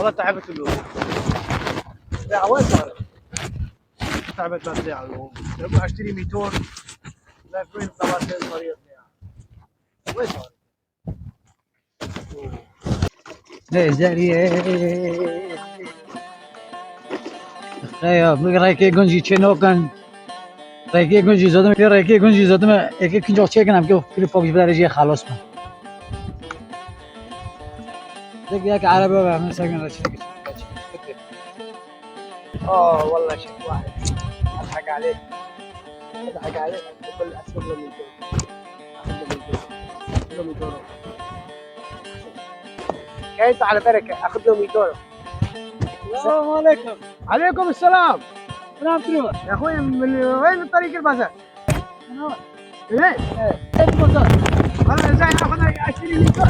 والله تعبت اليوم. ساعة وين صارت؟ تعبت ما ساعة اليوم. بروح اشتري ميتور لافين طبعتين طريق وين صارت؟ رێکی گونجی چێنۆکەن ڕێکی گونجی زۆدم ڕێکی گونجی زۆدم ێکی کنجۆ چێکنم که فیل فوکس بدارجی خلاص من دق ياك عربي من ساكن رشيد. والله شيء واحد اضحك عليك اضحك عليك بكل اسف له ميتور، اخذ له ميتور، اخذ له ميتور. كايت على بركه، اخذ له ميتور. السلام عليكم. عليكم السلام. نعم تروح يا اخوي، من وين طريق البازار؟ من هون. من وين؟ ايه البازار. انا جاي اخذ اشتري ميتور.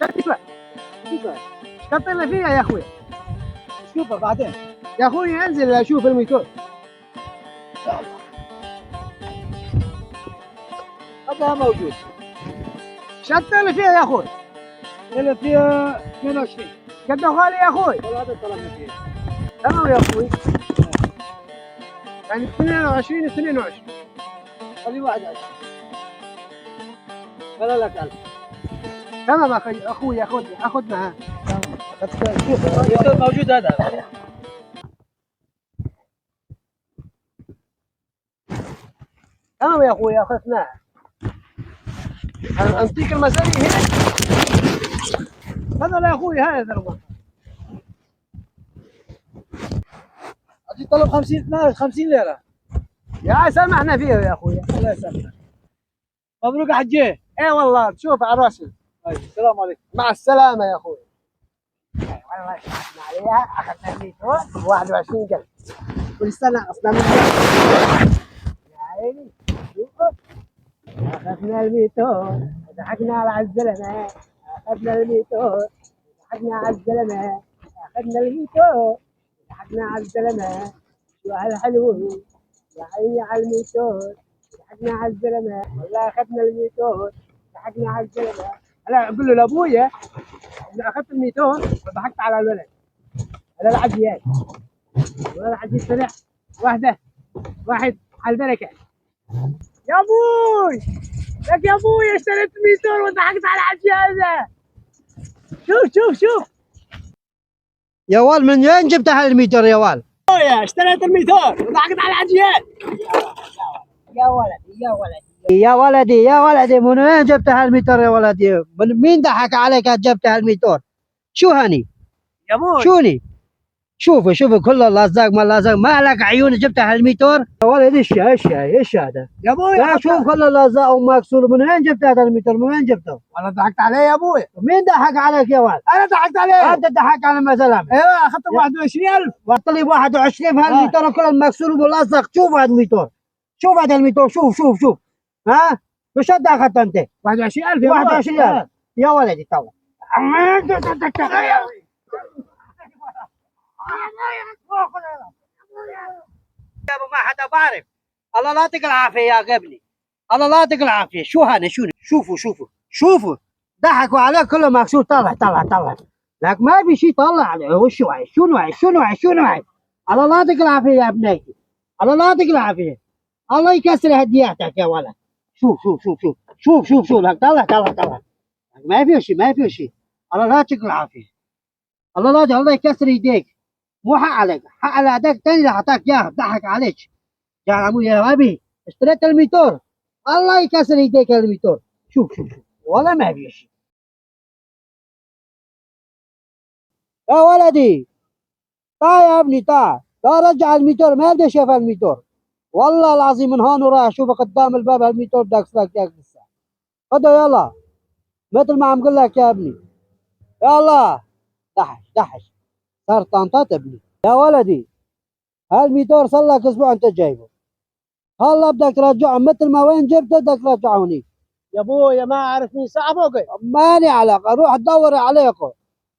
كيف كيف كطلع فيها يا اخوي؟ شوفها بعدين. يا اخوي انزل اشوف الميتور. هذا موجود. شطل فيها يا اخوي. اللي فيها 22. قد غالي يا اخوي. والله هذا طلبنا فيه. تمام يا اخوي، يعني 22 22. خليه 21. ولا لك 1000. تمام اخي اخوي، اخذنا. شوف موجود هذا. تمام يا اخوي، اخذناها. انطيك المساري هنا. تفضل يا اخوي، هذا المطر. اعطي طلب 50 50 ليره. يا سامحنا فيها يا اخوي. الله يسامحك. مبروك يا حجي. اي والله تشوف على راسي. طيب السلام عليكم. مع السلامه يا اخوي. والله شحنا عليها، اخذنا الميتور ب 21 قلب. كل سنه اصلا من يا عيني. شوف، اخذنا الميتور ضحكنا على الزلمه، اخذنا الميتور ضحكنا على الزلمه، اخذنا الميتور ضحكنا على الزلمه. شو هالحلو يا عيني على الميتور، ضحكنا على الزلمه. والله اخذنا الميتور ضحكنا على الزلمه. هلا اقول له لابويا انه اخذت الميتور وضحكت على الولد. هلا العجيات، والله العجيب طلع واحده واحد على البركه. يا ابوي لك يا ابوي، اشتريت ميتور وضحكت على العجي هذا. شوف شوف شوف. يا وال، من وين جبت هالميتور يا وال؟ يا اشتريت الميتور وضحكت على العجيات. يا ولدي يا ولدي يا ولدي يا ولدي، من وين جبت هالميتور يا ولدي؟ من مين ضحك عليك جبت هالميتور؟ شو هاني؟ يا ابوي. شوني؟ شوفوا شوفوا كل اللزاق ما اللزاق، ما لك عيون جبت هالميتور؟ يا ولد ايش ايش ايش هذا؟ يا ابوي. لا شوف كل اللزاق ومكسور، من وين جبت هذا الميتور؟ من وين جبته؟ والله ضحكت عليه يا ابوي. مين ضحك عليك يا ولد؟ انا ضحكت عليه. انت ضحك على مثلا. ايوه، اخذت 21000. وطلي 21 في هالميتور كل المكسور واللزق. شوف هذا الميتور، شوف هذا الميتور، شوف شوف شوف. ها؟ وش اخذت انت؟ 21000 يا ابوي. 21000 يا ولدي. طلع يا ابو ما حدا بعرف. الله لا يعطيك العافيه يا ابني، الله لا يعطيك العافيه. شو هذا؟ شو؟ شوفوا شوفوا شوفوا، ضحكوا عليك كله مكسور. طلع طلع طلع لك ما في شيء. طلع عليه وشو هاي؟ شو نوعي؟ شو نوعي؟ شو نوعي؟ الله لا يعطيك العافيه يا ابنيتي، الله لا يعطيك العافيه. الله يكسر هدياتك يا ولد. شوف شوف شوف شوف شوف شوف شوف، لك طلع طلع طلع، ما في شيء، ما في شيء. الله لا يعطيك العافيه، الله لا، الله يكسر يديك. مو حق عليك، حق على هداك الثاني اللي اعطاك اياه، ضحك عليك يا عمو يا ابي. اشتريت الميتور، الله يكسر يديك الميتور. شوف شوف شوف، والله ما في شيء. يا ولدي تعال يا ابني، تعال تعال، رجع الميتور. ما بدي اشوف الميتور والله العظيم. من هون ورايح اشوفك قدام الباب الميتور بدك لك اياك لسه. خده يلا مثل ما عم قول لك يا ابني. يلا دحش دحش، صار طنطات ابني. يا ولدي هالميتور صار لك اسبوع انت جايبه، هلا بدك ترجعه مثل ما وين جبته بدك ترجعه هونيك. يا ابويا ما اعرف مين صاحبه. مالي علاقه، روح دور عليكم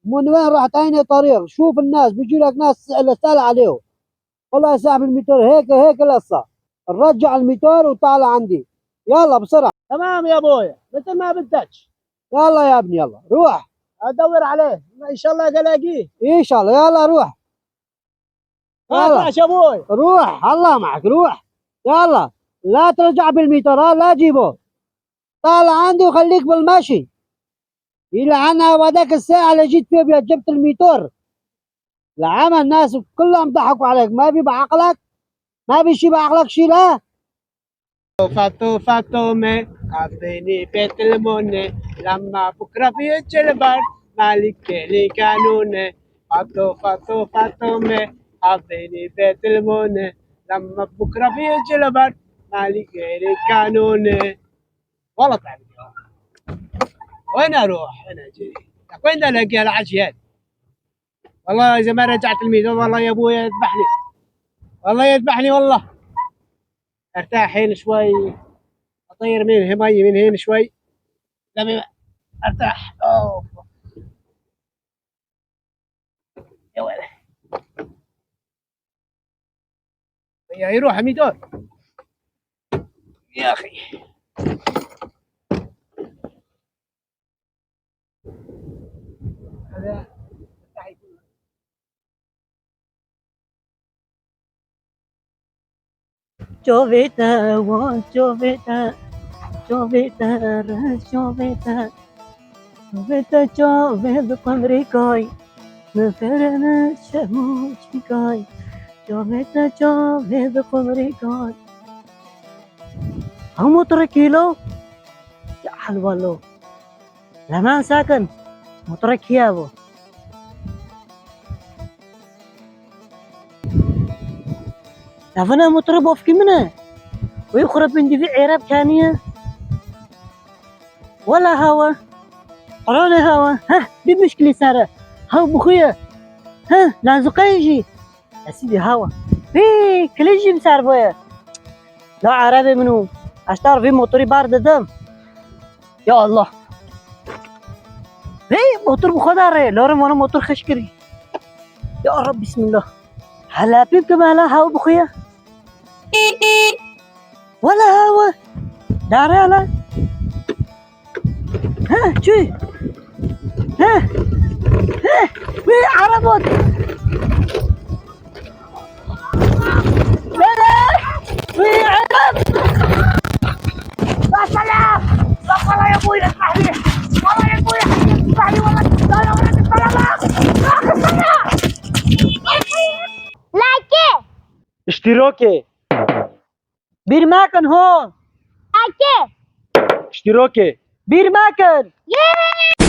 من وين رحت، اين طريق. شوف الناس بيجي لك ناس سأل عليه، والله يا صاحب الميتور هيك هيك القصه. رجع الميتور وطالع عندي يلا بسرعه. تمام يا ابويا، مثل ما بدك. يلا يا ابني يلا روح. ادور عليه ان شاء الله الاقيه. ان شاء الله، يلا روح. يلا يا ابوي. روح، الله معك، روح يلا، لا ترجع بالميتر، لا تجيبه، طالع عندي وخليك بالمشي. يلعنها وذاك الساعة اللي جيت فيها جبت الميتور، لعمى الناس كلهم ضحكوا عليك. ما في بعقلك، ما في شي بعقلك شي. لا فاتو فاتو عطيني بيت المونة لما بكرة بيجي البرد مالك لي كانونة. فاتو فاتو فاتو عطيني بيت المونة لما بكرة بيجي البرد مالك لي كانونة. والله تعبت، وين اروح؟ وين اجي؟ وين الاقي العشيات؟ والله اذا ما رجعت الميزان والله يا ابوي يذبحني، والله يذبحني. والله ارتاح هين شوي، اطير من مي من هين شوي لما ارتاح. اوه يا ويلي، يا يروح ميدور يا اخي. هذا چۆڤێتە وا چۆڤێتە چۆڤێتە چۆڤێتە چۆڤێتە چۆڤێ بقمریکای مفرنە شەموچیکای چۆڤێتە چۆڤێ بقمریکای هم كيلو يا حلوالو لمان ساكن مترك يابو. لافنا مطرب وفكي منه ويخرب من دفع عرب كانية ولا هوا قرانة هوا. ها بمشكلة سارة هاو بخويا، ها لازقة يجي يا سيدي هوا بي كليجي مسار بويا لا عربي منو اشتار في موتوري بارد دم. يا الله هي موتور بخداره لورم وانا موتور خشكري. يا رب بسم الله. هلا بيب كما لا هاو بخويا ولا هوا داري لا. ها شو ها ها وي عربوت لا لا وي عرب. يا سلام، والله يا ابوي اسمح لي، والله يا ابوي اسمح لي، والله لا لا ولا لا. لايك اشتراكي بير ماكن هون لايك اشتراكي بير ماكن. ياه.